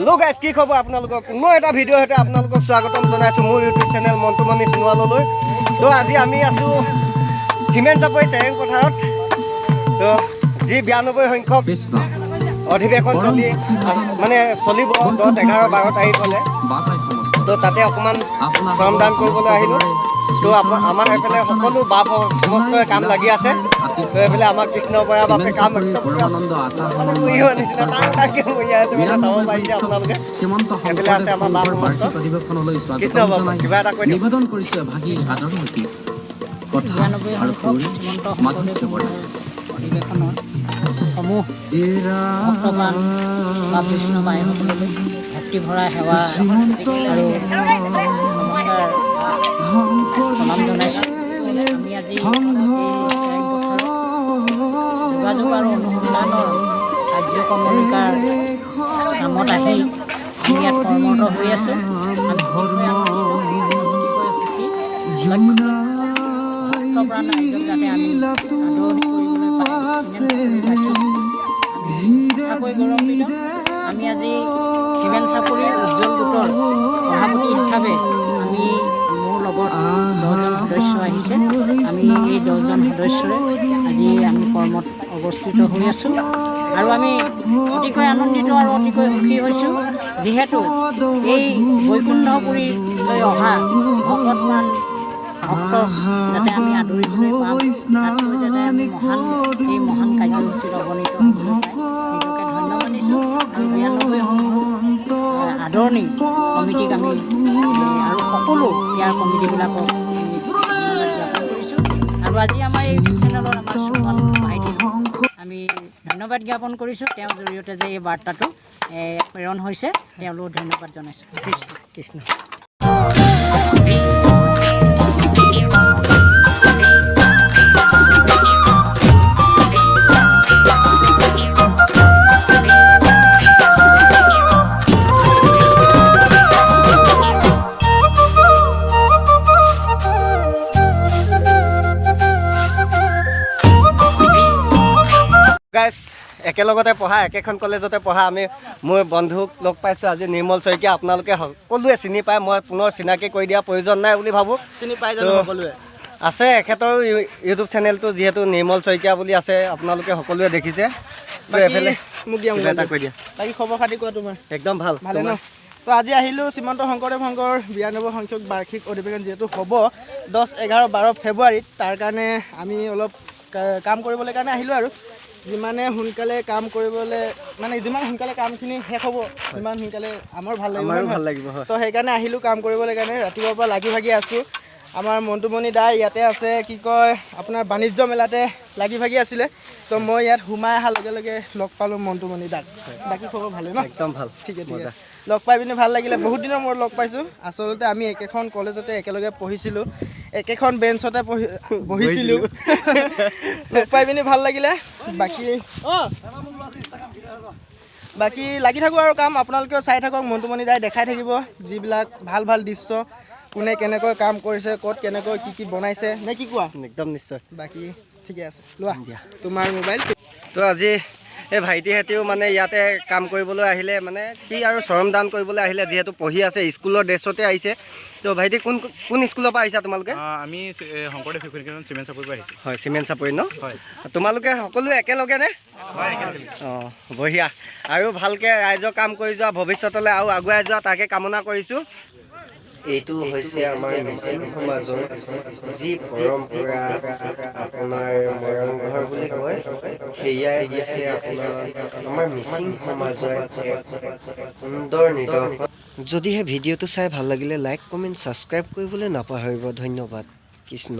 Hello' guys, কি খবৰ আপোনালোকৰ? পুনৰ এটা ভিডিঅ'ৰ সৈতে আপোনালোকক স্বাগতম জনাইছোঁ মোৰ ইউটিউব চেনেল মন্টুমণি সোণোৱাললৈ। তো আজি আমি আছোঁ চিমেণ্ট চাপৰি চেৰেং পথাৰত। তো যি 92 সংখ্যক কৃষ্ণ অধিৱেশন চলি মানে চলিব 10, 11, 12 তাৰিখলৈ। বাপাই সমস্ত তো তাতে অকণমান আপোনাৰ শ্ৰমদান কৰিবলৈ আহিলোঁ। তো আমাৰ এইফালে সকলো বাপ সমস্তৰে কাম লাগি আছে। তো এইফালে আমাৰ কৃষ্ণ বৰা বাপে কাম একদম পুৰা পৰমানন্দ আতা মৰিব নিচিনা টান টানকৈ মৰিয়াই আছে, মানে চাব পাৰিছে আপোনালোকে। শ্ৰীমন্ত এইফালে আছে শংকৰদেৱ আমাৰ বাপ সংঘৰ সমস্ত। বাৰ্ষিক অধিৱেশনলৈ কৃষ্ণ স্বাগতম বাপ, জনাই কিবা এটা কৈ দিয়ক। নিবেদন কৰিছে ভাগি আদৰৰ গীত, কথা 92 আৰু সংখ্যক সুৰ শ্ৰীমন্ত মাধুৰ্য শংকৰদেৱ বৰা। অধিৱেশনৰ সমূহ ভক্তপ্ৰাণ বা বৈষ্ণৱ আইসকললৈ ভক্তি ভৰা সেৱা আৰু নমস্কাৰ প্ৰণাম জনাইছোঁ। আমি আজি এই চেৰেং পথাৰত যোগাযোগ আৰু অনুসন্ধানৰ কাৰ্যক্ৰমণিকাৰ কামত আহি আমি ইয়াত কৰ্মৰত হৈ আছোঁ। আমি অতিকৈ আনন্দিত, অতিকৈ সুখী। লক্ষ্য ভক্তপ্ৰাণ ৰাইজক যাতে আমি আদৰণি কৰিবলৈ পাই চিমেণ্ট চাপৰিবাসী আমি সঁচাকৈ গৌৰৱান্বিত। আমি আজি চিমেণ্ট চাপৰিৰ উজ্জ্বল গোটৰ সভাপতি হিচাপে আমি মোৰ লগত 10জন সদস্য আহিছে। আমি এই 10জন সদস্যৰে আজি আমি কৰ্মত অৱস্থিত হৈ আছোঁ আৰু আমি অতিকৈ আনন্দিত আৰু অতিকৈ সুখী হৈছোঁ, যিহেতু এই বৈকুণ্ঠপুৰীলৈ অহা ভকতপ্ৰাণ ভক্তক যাতে আমি আদৰিবলৈ পাম, তাতকৈ যাতে আমি মহান এই মহান কাৰ্যসূচীত অৱনীত হ'বলৈ পাই নিজকে ধন্য মানিছোঁ। আৰু 92 সংখ্যক আদৰণি কমিটিক আমি আৰু সকলো ইয়াৰ কমিটিবিলাকক আমি ধন্যবাদ জ্ঞাপন কৰিছোঁ। আৰু আজি আমাৰ এই ইউটিউব চেনেলত আমাৰ সোণোৱাল ভাইটি আমি ধন্যবাদ জ্ঞাপন কৰিছোঁ। তেওঁৰ জৰিয়তে যে এই বাৰ্তাটো প্ৰেৰণ হৈছে, তেওঁলোক ধন্যবাদ জনাইছোঁ। কৃষ্ণ। কৃষ্ণ। গাইজ, একেলগতে পঢ়া, একেখন কলেজতে পঢ়া আমি মোৰ বন্ধুক লগ পাইছোঁ আজি, নিৰ্মল শইকীয়া। আপোনালোকে সকলোৱে চিনি পায়, মই পুনৰ চিনাকি কৰি দিয়াৰ প্ৰয়োজন নাই বুলি ভাবোঁ। চিনি পাই জানো তো সকলোৱে। আছে, এখেতৰো ইউটিউব চেনেলটো যিহেতু নিৰ্মল শইকীয়া বুলি আছে, আপোনালোকে সকলোৱে দেখিছে। তো বাকী এফালে মোক দিয়া কিবা এটা মোবাইলটো। কৈ দিয়া। বাকী খবৰ খাতি কোৱা তোমাৰ। একদম ভাল। ভালে ন? তোমাৰ? তো আজি আহিলোঁ শ্ৰীমন্ত শংকৰদেৱ সংঘৰ 92 সংখ্যক বাৰ্ষিক অধিৱেশন যিহেতু হ'ব 10, 11, 12 ফেব্ৰুৱাৰীত, তাৰ কাৰণে আমি অলপ কাম কৰিবলৈ কাৰণে আহিলোঁ। আৰু যিমানে সোনকালে কাম কৰিবলৈ, মানে যিমান সোনকালে কামখিনি শেষ হ'ব, সিমান সোনকালে আমাৰ ভাল লাগিব, আমাৰো হয় ভাল নহয়? লাগিব, হয়। তো সেইকাৰণে আহিলোঁ কাম কৰিবলৈ কাৰণে। ৰাতিপুৱাৰ পৰা লাগি ভাগি আছোঁ। আমাৰ মন্টুমণি দা ইয়াতে আছে, কি কয় আপোনাৰ বাণিজ্য মেলাতে লাগি ভাগি আছিলে। তো মই ইয়াত সোমাই অহাৰ লগে লগে লগ পালোঁ মন্টুমণি দাক। বাকী খবৰ ভালেই ন? একদম ভাল। ঠিকে ঠিকে। মজা। লগ পাই পিনি ভাল লাগিলে, বহুত দিনৰ মূৰত লগ পাইছোঁ। আচলতে আমি একেখন কলেজতে একেলগে পঢ়িছিলোঁ, একেখন বেঞ্চতে পঢ়ি বহিছিলোঁ। লগ পাই পিনি ভাল লাগিলে। বাকী লাগি থাকোঁ আৰু কাম, আপোনালোকেও চাই থাকক। মন্টুমণি দাই দেখাই থাকিব যিবিলাক ভাল ভাল দৃশ্য, কোনে কেনেকৈ কাম কৰিছে, ক'ত কেনেকৈ কি কি বনাইছে, নে কি কোৱা? একদম নিশ্চয়। বাকী ঠিকে আছে, লোৱা দিয়া। তোমাৰ মোবাইল। তো আজি এই ভাইটিহঁতেও মানে ইয়াতে কাম কৰিবলৈ আহিলে, মানে কি আৰু শ্ৰমদান কৰিবলৈ আহিলে, যিহেতু পঢ়ি আছে, স্কুলৰ ড্ৰেছতে আহিছে। তো ভাইটি, কোন কোন স্কুলৰ পৰা আহিছা তোমালোকে? আমি শংকৰদেৱ শিশু নিকেতন চিমেণ্ট চাপৰিৰ পৰা আহিছোঁ। হয়, চিমেণ্ট চাপৰি ন? হয়। তোমালোকে সকলোৱে একেলগে নে? হয়, একেলগে। অঁ, বঢ়িয়া। আৰু ভালকৈ ৰাইজৰ কাম কৰি যোৱা, ভৱিষ্যতলৈ আৰু আগুৱাই যোৱা, তাকে কামনা কৰিছোঁ। এইটো হৈছে আমাৰ মিচিং সমাজৰ যি পৰম্পৰা, আপোনাৰ মৰংঘৰ বুলি কয়, সেয়াই হৈছে আপোনাৰ আমাৰ মিচিং সমাজৰ এক সুন্দৰ নিদৰ্শন। যদিহে ভিডিঅ'টো চাই ভাল লাগিলে লাইক, কমেণ্ট, ছাবস্ক্ৰাইব কৰিবলৈ নাপাহৰিব। ধন্যবাদ। কৃষ্ণ।